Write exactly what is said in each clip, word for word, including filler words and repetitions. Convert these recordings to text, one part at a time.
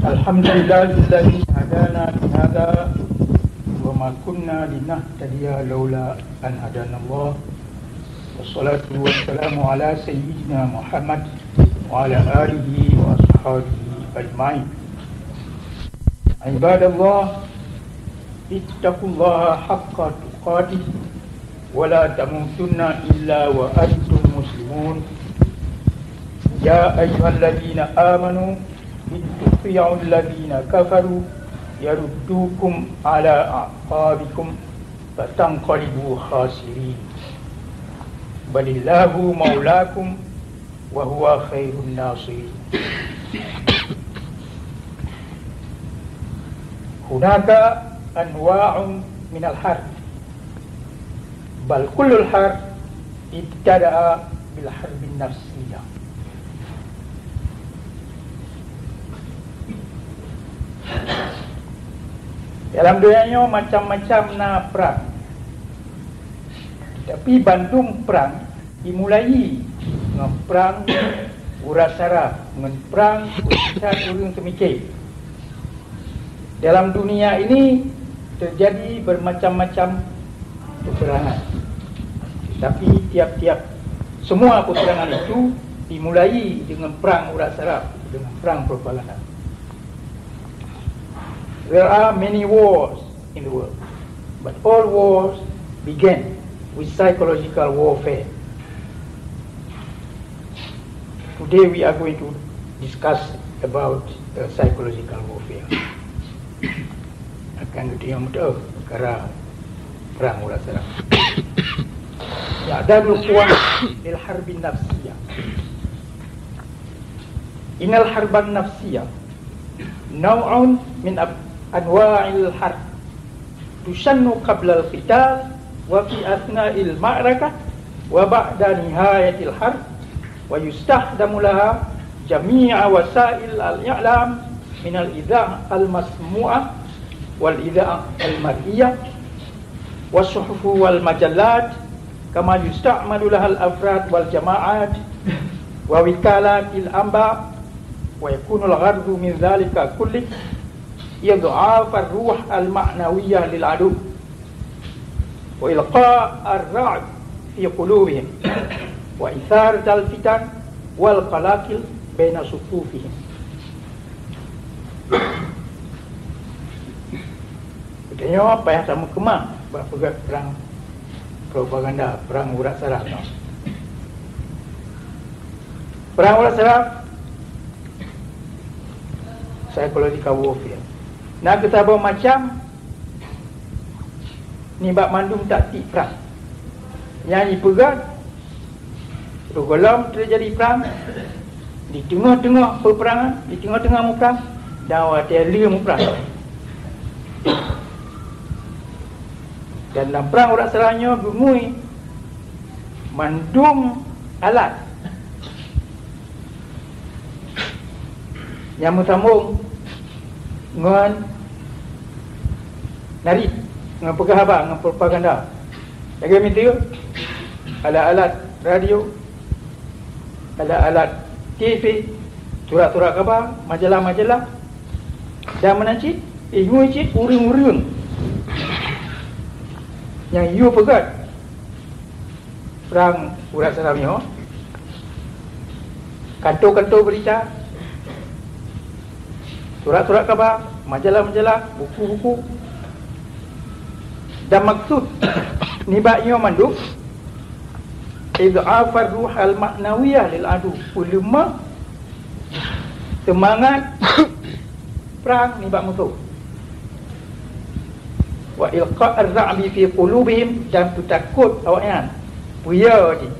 الحمد لله الذي هدانا لهذا وما كنا لنهتدي لولا أن هدانا الله. والصلاة والسلام على سيدنا محمد وعلى آله وأصحابه أجمعين. عباد الله، اتقوا الله حق تقاته ولا تموتن إلا وأنتم مسلمون. يا أيها الذين آمنوا إن تطيعوا الذين كفروا يردوكم على أعقابكم فتنقلبوا خاسرين. بل الله مولاكم وهو خير الناصرين. هناك أنواع من الحرب، بل كل الحرب ابتدأ بالحرب النفسية. Dalam donya nyoe macam-macam na prang. Tapi bandum prang dimulai ngon prang urat saraf, ngon prang peusikat ureuëng seumiké. Dalam dunia ini terjadi bermacam-macam peperangan. Tapi tiap-tiap, semua peperangan itu dimulai dengan perang urat saraf, dengan perang propaganda. There are many wars in the world, but all wars begin with psychological warfare. Today we are going to discuss about, uh, psychological warfare. Akan geutanyoe meuteuk perkara perang urat saraf. Ya, dan kuat lil harbin nafsiyah. Innal harban nafsiyah نوع من أب- أنواع الحرب تسن قبل القتال وفي أثناء المعركة وبعد نهاية الحرب، ويستخدم لها جميع وسائل الإعلام من الإذاعة المسموعة والإذاعة المرئية والصحف والمجلات، كما يستعمل لها الأفراد والجماعات ووكالات الأنباء، ويكون الغرض من ذلك كله إضعاف الروح المعنوية للعدو، وإلقاء الرعب في قلوبهم، وإثارة الفتن والقلاقل بين صفوفهم. Geutanyoe payah tameukeumah bak peugah perang propaganda, perang urat saraf. Perang urat saraf, psychological warfare. Na geusaboh macam nibak mandum taktik perang. Nyang jipeugah, sigohlom teujadi prang, di teungoh-teungoh peuperangan, di teungoh-teungoh muprang, dan watée lheueh muprang. Dan lam prang urat saraf nyoe geungui mandum alat nyang meusambong ngon narit, ngon peugah haba, ngon propaganda. Lagée miseue, alat-alat radio, alat-alat T V, surat-surat kaba, majalah-majalah, dan meunan cit, eh, nyoe cit ureuëng-ureuëng nyang yue peugét prang urat saraf nyoe, kanto-kanto beurita, surat-surat kaba, majalah-majalah, buku-buku. Dan maksud nibak nyoe mandum, idhafar ruhal ma'nawiyah lil adu, peuleumah seumangat prang nibak musoh. Wa ilqa ar-ra'bi fi qulubihim, dan peutakot awaknyan, peue jih.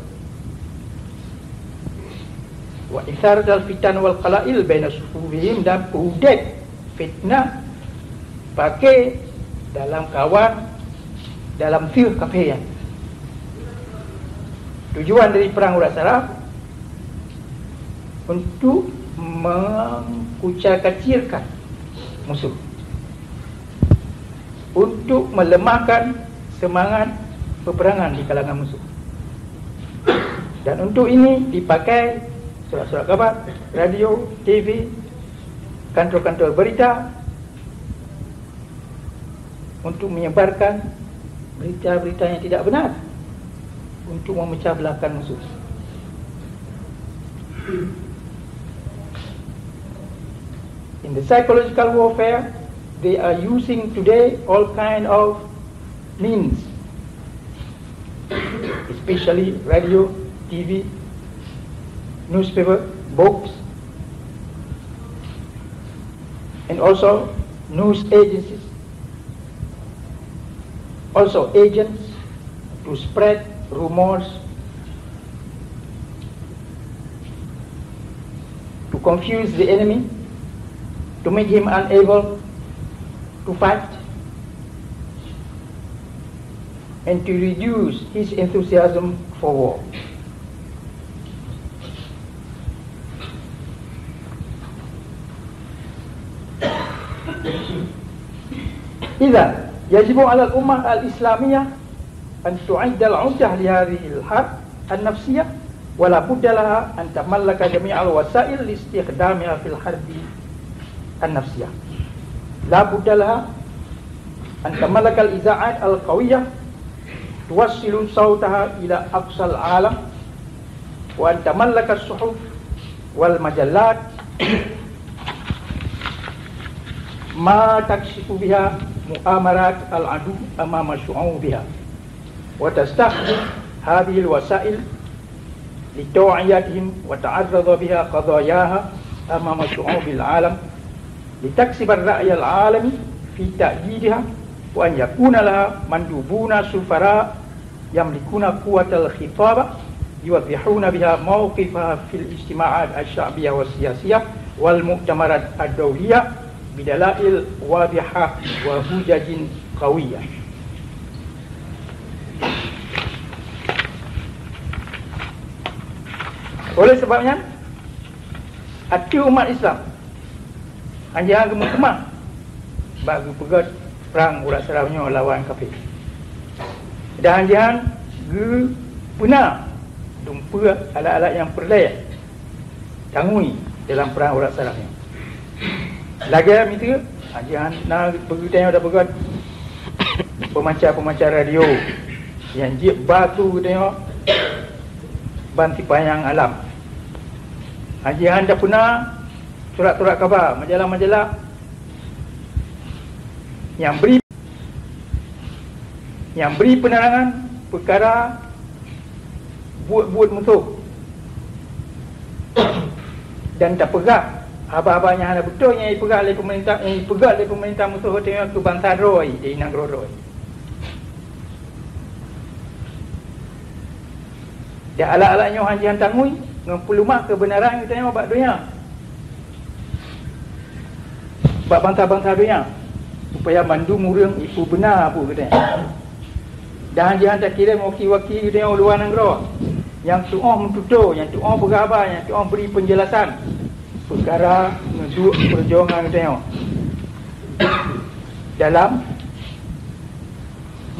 Wa isaratal fitan wal qala'il baina sufufihim, dan peuudeb fitnah paké dalam kawan, dalam seuh kafé nyan. Tujuan dari perang urat saraf untuk mengkucil-kacilkan musuh, untuk melemahkan semangat peperangan di kalangan musuh. Dan untuk ini dipakai surat-surat khabar, radio, T V, kantor-kantor berita untuk menyebarkan berita-berita yang tidak benar, untuk memecah belahkan musuh. In the psychological warfare, they are using today all kind of means, especially radio, T V, newspaper, books, and also news agencies, also agents, to spread rumors, to confuse the enemy, to make him unable to fight, and to reduce his enthusiasm for war. Idhan, yajibu 'alal ummah al-islamiyah an tu'iddal 'uddah li hadhihil harb an-nafsiyah, wa la budda laha an tamallaka jami'al wasail li istikhdamiha fil harbi an-nafsiyah. La budda laha an tamallaka al-iza'at al-qawiyyah tuwassilu sautaha ila aqsal alam, wa an tamallaka as-suhuf wal majallat ma takshifu biha mu'amarat al-adu amama syu'ubiha, wa tastakhdam hadhihil wasail li taw'iyatihim wa ta'arrada biha qadayaha amama syu'ubil alam, li taksibar ra'yal alami fi ta'yidiha, wa an yakuna laha mandubuna sufara yamlikuna quwwatal khitaba yuwaddihuna biha mawqifaha fil ijtima'at asy-sya'biyah was siyasiyah wal mu'tamarat ad-dawliyah bidalail wadhihah wa hujajin qawiyyah. Oleh sebab nyan, ateueh umat Islam hanjeut geumeukeumah bak geupeugét prang urat saraf nyoe lawan kafé. Dan hanjeut geupeuna dumpeue alat-alat nyang peureulée tangui dalam prang urat saraf nyoe. Lagée miseue, hanjeut na beugeutanyoe tapeugét peumanca-peumanca radio nyang jeuet batu geutanyoe ban sipanyang alam. Hanjeut tapeuna surat-surat kaba, majalah-majalah nyang bri, nyang bri peunerangan peukara buet-buet musoh dan tapeugah haba-haba nyang hana beutôi nyang jipeugah lé peumeurintah, nyang jipeugah lé peumeurintah musoh geutanyoe keu bansa droe di nanggroe droe. Dan alat-alat nyoe hanjeut tangui ngon peuleumah keubeunaran geutanyoe bak donya, bak bansa-bansa donya, supaya mandum ureuëng ipeubeuna peue geutanyoe. Dan hanjeut takirém waki-waki geutanyoe u luwa nanggroe nyang tuoh meututoe, nyang tuoh peugah haba, nyang tuoh bri peunjelasan peukara neuduek peujuangan geutanyoe dalam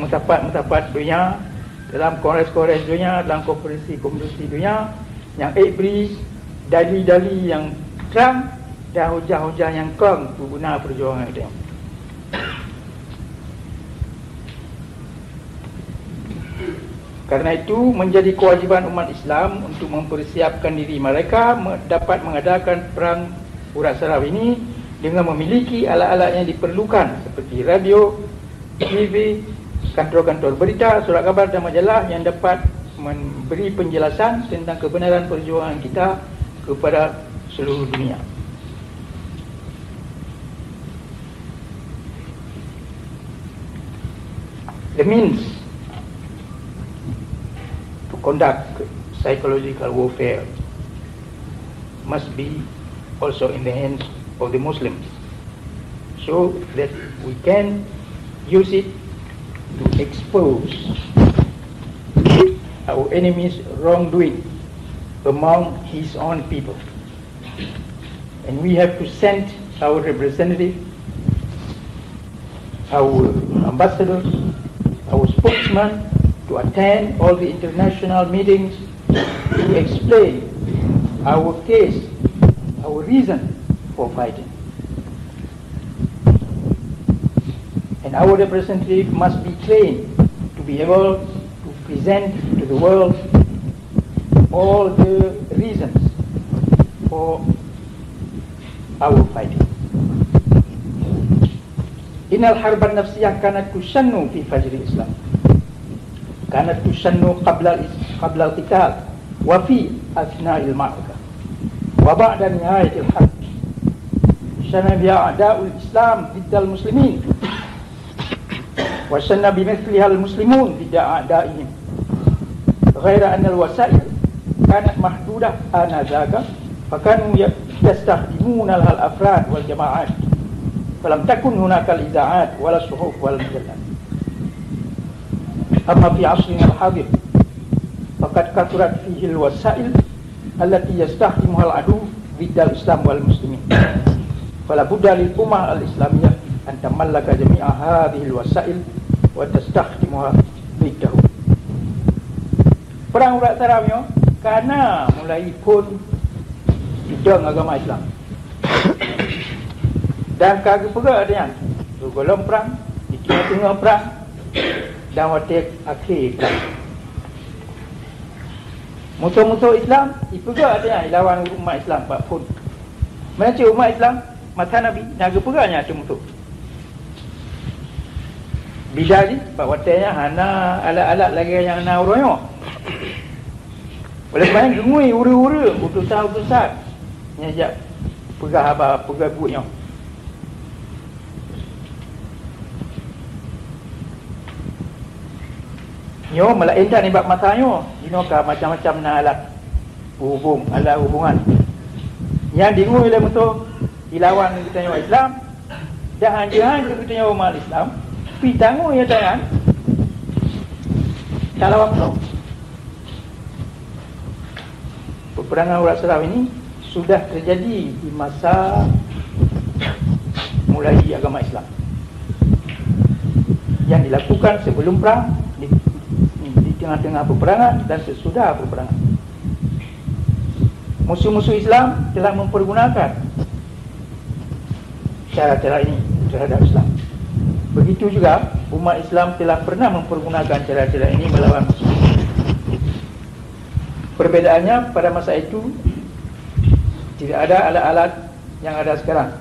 meusapat-meusapat donya, dalam kongres-kongres donya, dalam konferensi-konferensi donya, nyang ék bri dali-dali nyang trang dan hujah-hujah nyang kong peuguna peujuangan geutanyoe. Karena itu, menjadi kewajiban umat Islam untuk mempersiapkan diri mereka me-, dapat mengadakan perang urat saraf ini dengan memiliki alat-alat yang diperlukan seperti radio, T V, kantor-kantor berita, surat kabar dan majalah yang dapat memberi penjelasan tentang kebenaran perjuangan kita kepada seluruh dunia. The means to conduct psychological warfare must be also in the hands of the Muslims, so that we can use it to expose our enemy's wrongdoing among his own people. And we have to send our representative, our ambassadors, our spokesman to attend all the international meetings to explain our case, our reason for fighting. Our representative must be trained to be able to present to the world all the reasons for our fighting. إن الحرب النفسية كانت تشن في فجر الإسلام. كانت تشن قبل ال-، قبل القتال، وفي أثناء المعركة، وبعد نهاية الحرب. شن بها أعداء الإسلام ضد المسلمين، وشن بمثلها المسلمون ضد أعدائهم، غير أن الوسائل كانت محدودة آنذاك، فكانوا ي-، يستخدمون لها الأفراد والجماعات، فلم تكن هناك الإذاعات ولا الصحف ولا المجلات. أما في عصرنا الحاضر، فقد كثرت فيه الوسائل التي يستخدمها العدو ضد الإسلام والمسلمين. فلا بد للأمة الإسلامية أن تملك جميع هذه الوسائل وتستخدمها ضده. Prang urat saram nyoe ka na mulai phon sidang agama Islam. Dan ka geupeugah nyan, sigohlom prang, di teungoh-teungoh prang, dan watée akhé prang. Musoh-musoh Islam ipeugah nyan ilawan umat Islam bak phon. Meunan cit umat Islam masa Nabi na geupeugah nyan ateueh musoh. Bida jih bak watée nyan hana alat-alat lagée nyang na uroe nyoe. Oleh sebab nyan geungui ureuëng-ureuëng, utosan-utosan nyang jak peugah haba, peugah buet nyoe. Nyoe meulaén that nibak masa nyoe, jinoe ka macam-macam na alat hubung, alat hubungan. Nyang deungoe lé musoh ilawan geutanyoe Islam, dan hanjeuet-hanjeuet geutanyoe umat Islam, pi tangoe nyang tangan talawan musoh. Peperangan urat saram ini sudah terjadi di masa mulai agama Islam, yang dilakukan sebelum perang, di, di tengah-tengah peperangan, dan sesudah peperangan. Musuh-musuh Islam telah mempergunakan cara-cara ini terhadap Islam. Begitu juga umat Islam telah pernah mempergunakan cara-cara ini melawan musuh. Perbedaannya, pada masa itu tidak ada alat-alat yang ada sekarang,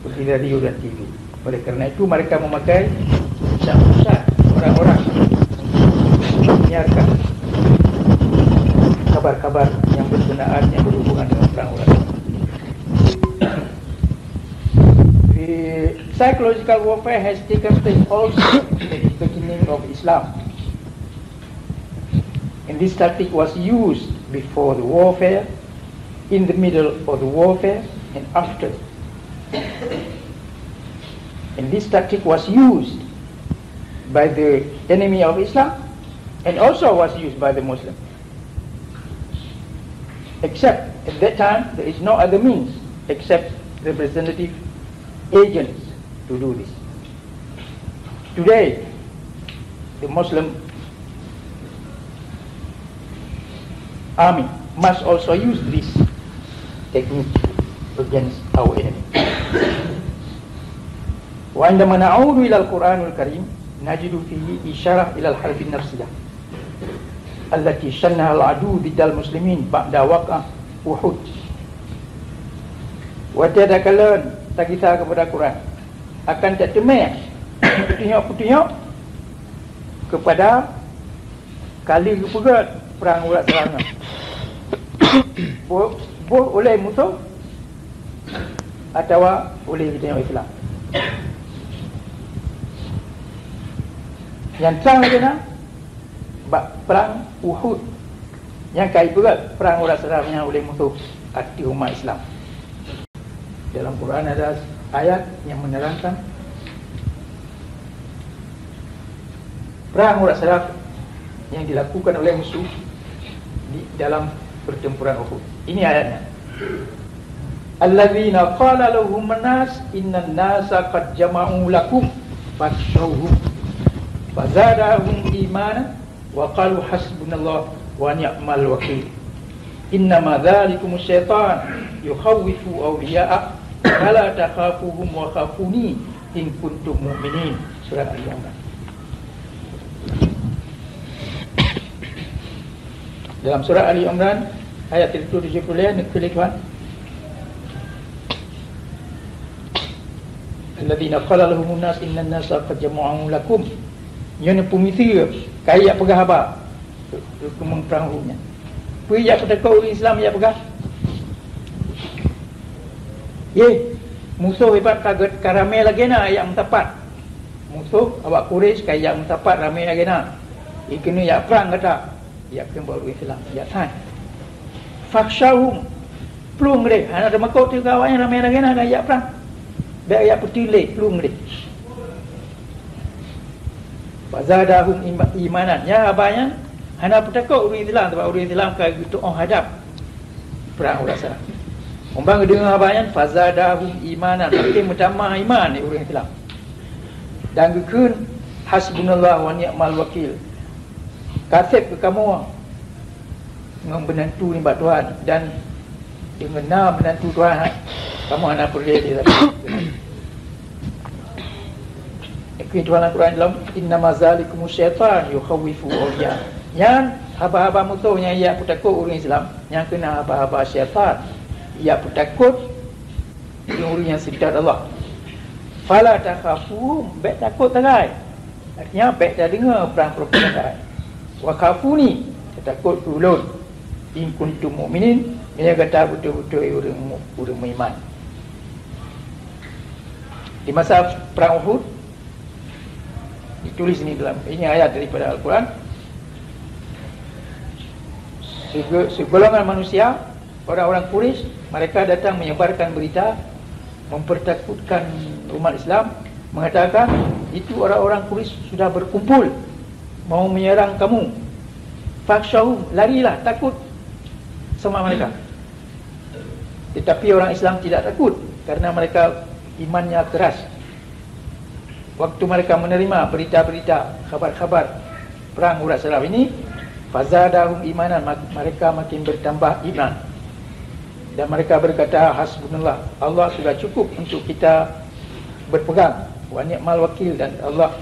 seperti radio dan T V. Oleh karena itu, mereka memakai pesan-pesan orang-orang, menyiarkan kabar-kabar yang berkenaan, yang berhubungan dengan perang orang. The psychological warfare has taken place also in the beginning of Islam. And this tactic was used before the warfare, in the middle of the warfare, and after. And this tactic was used by the enemy of Islam and also was used by the Muslim. Except at that time, there is no other means except representative agents to do this. Today, the Muslim army must also use this technique against our enemy. وعندما نعود إلى القرآن الكريم نجد فيه إشارة إلى الحرب النفسية التي شنها العدو ضد المسلمين بعد وقعة أحد. Watée takalon, tagisa keupada Quran, akan tateumé peutunyok-peutunyok keupada kali geupeugét prang urat saram nyan. Boh, boh ulée musoh atawa ulée geutanyoe Islam. Nyang trang lagée na bak prang Uhud, nyang ka ipeugét prang urat saram nyan ulée musoh ateueh umat Islam. Dalam Quran ada ayat yang menerangkan perang urat saraf yang dilakukan oleh musuh di dalam pertempuran Uhud. Ini ayatnya. Alladzina qala lahumun nas innan nasa qad jama'u lakum fakhshawhum fazadahum imana wa qalu hasbunallah wa ni'mal wakil. Innama dzalikumus syaitan yukhawwifu awliya'ah fala takhafuhum wa khafuni in kuntum mu'minin. Surat Ali Imran. Dalam surat Ali Imran ayat tujuh puluh lima, neukheun lé Tuhan, "Alladzina qala lahumun nas innan nasa qad jama'u lakum." Nyoe peumisi kayée peugah haba. Keumeung prang Uhud nyan. Peue jak peutakot ureuëng Islam jak peugah? Yeh, musoh ibat ka, ka ramé lagée na jak meusapat. Musoh awak Quraisy ka jak meusapat ramé lagée na. Ikeuneuk jak prang gata. Jak keumbak ureuëng Islam, jak sai. Fakhshawhum, plueng gleh, hana teumakot teuka awaknyan ramé lagée na ka jak prang. Bék jak peutilek, plueng gleh. Fazadahum ima-, imanan. Nyan haba nyan hana peutakot ureuëng Islam, sabab ureuëng Islam ka geutuoh hadab prang uroe Badar. Umbang geudeungoe haba nyan, fazadahum imanan, makin meutamah iman di ureuëng Islam. Dan geukheun, "Hasbunallah wa ni'mal wakil." Ka sép keu kamoe ngon beunantu nibak Tuhan, dan deungon na beunantu Tuhan, kamoe hana peureulée lé. Ikui Tuhan Al-Quran dalam, "Innama zalikumus syaitan yukhawwifu awliya." Nyan haba-haba musoh nyang jak peutakot ureuëng Islam, nyang keunan haba-haba syaitan jak peutakot ureuëng-ureuëng nyang seutôt Allah. "Fala takhafuhum," bék takot sagai. Artinya, bék tadeungoe prang propaganda. "Wa khafuni," tatakot keu ulôn. "In kuntum mu'minin," meunyoe gata beutôi-beutôi ureuëng mu-, ureuëng meuiman. Di masa prang Uhud, ditulis ini dalam, ini ayat daripada Al-Quran, sege-, segolongan manusia, orang-orang Quraisy, mereka datang menyebarkan berita, mempertakutkan umat Islam, mengatakan, "Itu orang-orang Quraisy sudah berkumpul, mau menyerang kamu. Fakhshawhum, larilah, takut sama mereka." Tetapi orang Islam tidak takut, karena mereka imannya keras. Waktu mereka menerima berita-berita, khabar-khabar perang Uhud Salam ini, fazadahum imanan, mak-, mereka makin bertambah iman. Dan mereka berkata, "Hasbunallah, Allah sudah cukup untuk kita berpegang. Wa ni'mal wakil, dan Allah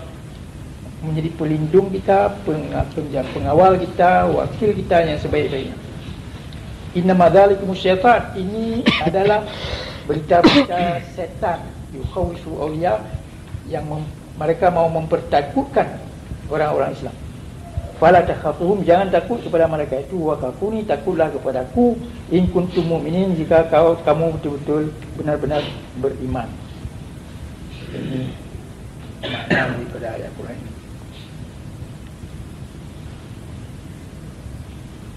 menjadi pelindung kita, peng-, penja-, pengawal kita, wakil kita yang sebaik-baiknya." "Innama dzalikumus syaitan," ini adalah berita-berita setan, yukhawwifu awliya, yang mem-, mereka mau mempertakutkan orang-orang Islam. "Fala takhafuhum," jangan takut kepada mereka itu, "wa khafuni," takutlah kepadaku, "in kuntum mu'minin," jika kau, kamu betul-betul benar-benar beriman. Ini makna daripada ayat Quran ini.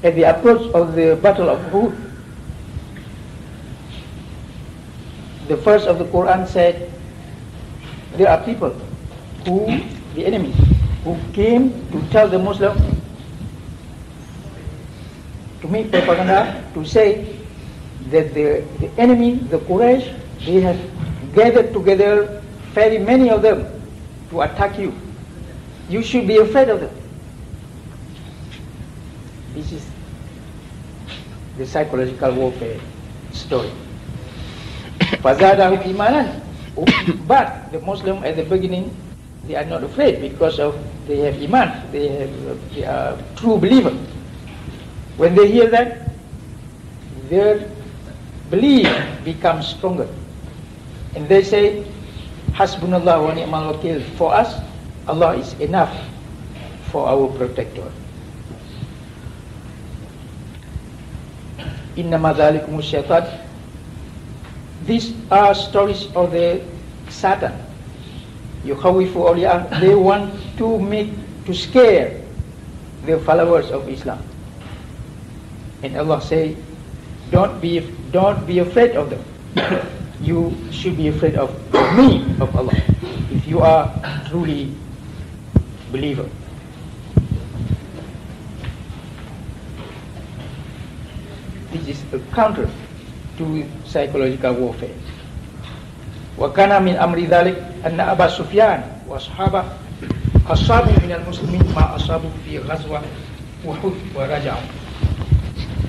At the approach of the Battle of Uhud, the verse of the Quran said, "There are people who, the enemy, who came to tell the Muslim, to make propaganda, to say that the, the enemy, the Quraysh, they have gathered together very many of them to attack you. You should be afraid of them." This is the psychological warfare story. Fazadahum imanan. But the Muslim at the beginning, they are not afraid because of they have iman, they have, they are true believer. When they hear that, their belief becomes stronger. And they say, "Hasbunallah wa ni'mal wakil. For us, Allah is enough for our protector." "Innama dzalikumu syaitan." These are stories of the Satan. Yukhawifu awliya. They want to make, to scare the followers of Islam. And Allah say, "Don't be, don't be afraid of them. You should be afraid of me, of Allah, if you are truly believer." This is a counter to psychological warfare. "Wa kana min amri dzalik anna Aba Sufyan wa ashabah asabu minal muslimin ma asabu fi ghazwah Uhud wa raja'u.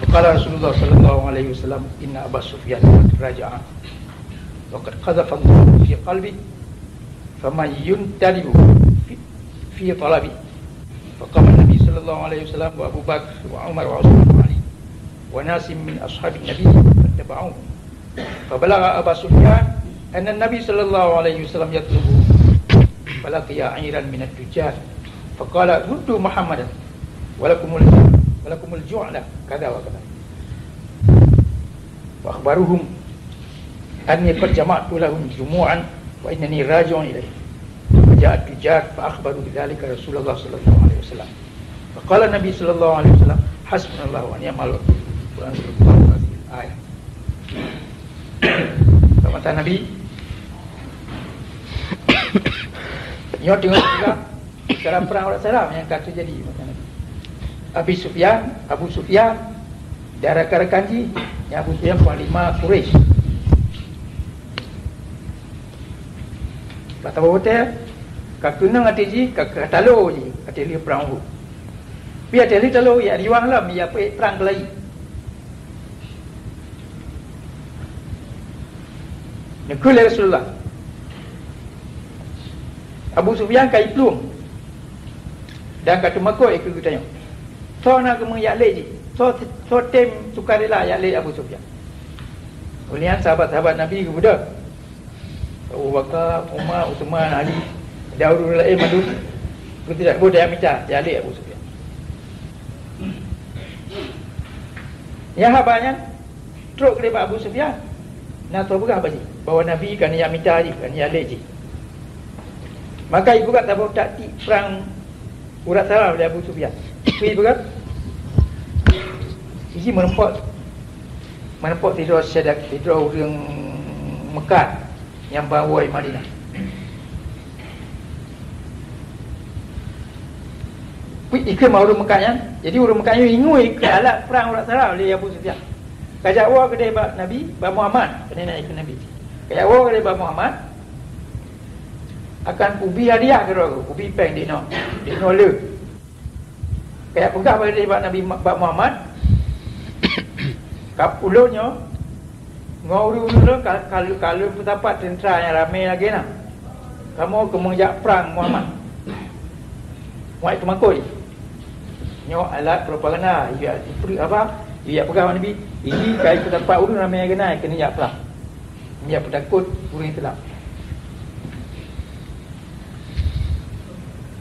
Wa qala Rasulullah sallallahu alaihi wasallam, inna Aba Sufyan qad raja'a. Wa qad qadhafa Allahu fi qalbi Faman yuntalibu fi, fi talabi. Faqama Nabi sallallahu alaihi wasallam wa Abu Bakar wa Umar wa Utsman wa Ali wa nasim min ashabin Nabi fattaba'uhu. Fabalagha Aba Sufyan anna Nabi sallallahu alaihi wasallam yatlubu. Falaqiya 'iran minat tujjar. Faqala, "Ruddu Muhammadan wa lakumul, wa lakumul ju'la kadza wa kadza." Wa akhbaruhum anni qad jama'tu lahum jumu'an wa innani raji'un ilaihim. Fa ja'at tujjar fa akhbaru bidzalika Rasulullah sallallahu alaihi wasallam. Fa qala Nabi sallallahu alaihi wasallam, "Hasbunallahu wa ni'mal wakil." Quran surah Al-Baqarah, ayat. Perkataan Nabi, nyoe teungoh peugah, dalam perang Uhud salam nyang ka teujadi masa Nabi. Abi Sufyan, Abu Sufyan, dan rakan-rakan jih, nyang Abu Sufyan panglima Quraisy. Bak saboh watèe, ka keunong até jih, ka, ka talo jih, até lheueh perang Uhud. Pi até lheueh talo, ya riwang lom, ya peuék prang keulayi. Neukheun lé Rasulullah, Abu Sufyan ka jiplueng dan ka teumakot keu geutanyoe. Soe na keumeung jak lé jih? Soe, soe tem sukarela jak lé Abu Sufyan? Ulèh nyan sahabat-sahabat Nabi geubeudôh. Abu Bakar, Umar, Utsman, Ali, dan ureueng laén mandum, beuteudak boh daya mita jak lé Abu Sufyan. Nyang haba nyan trok keudéh bak Abu Sufyan, na soe peugah bak jih bahwa Nabi ka neujak mita jih, ka neujak lé jih. Maka ipeugah saboh taktik prang urat salah lé Abu Sufyan. Ipeugah, iji meureumpok, meureumpok sidroe syedara, sidroe ureueng Meukah nyang ba woe Madinah. Pih ikheun bak ureueng Meukah nyan. Jadi, ureueng Meukah nyan ingui keu alat prang urat salah lé Abu Sufyan. Ka jak woe keudéh bak Nabi, bak Muhammad, keuneuk ikheun Nabi. Ka jak woe keudéh bak Muhammad, akan kubi hadiah keudroe, kubi péng dinoe, dinoe le. Ka jak peugah bak Nabi, bak Muhammad, ka ulôn nyoe ngon ureueng-ureueng lôn ka, ka, ka lôn peusapat teuntra nyang ramé lagèe na. Kamoe keumeung jak prang Muhammad. Muhammad teumakot. Nyoe alat propaganda, yue jak peugah bak Nabi, ini ka peusapat ureueng ramé lagèe na keuneuk jak prang. Nyan peutakot ureueng Islam.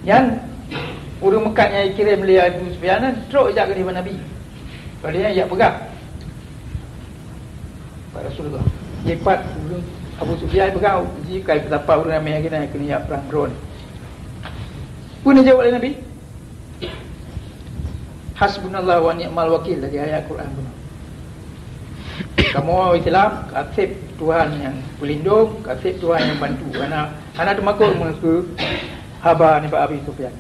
Nyan ureueng Meukah nyang jikirém lé Abu Sufyan nyan trok jak keudéh bak Nabi. Padahai jak peugah bak Rasulullah. Jipat ureueng Abu Sufyan peugah, jih ka peusapat ureueng ramé lagèe na keuneuk jak prang droeneuh. Peue neujaweueb lé Nabi? Hasbunallah wa ni'mal wakil, lagèe ayat Quran bunoe. Kamoe Islam ka sép Tuhan nyang peulindong, ka sép Tuhan nyang bantu. Hana, hana teumakot meunasue haba nibak Abi Sufyan.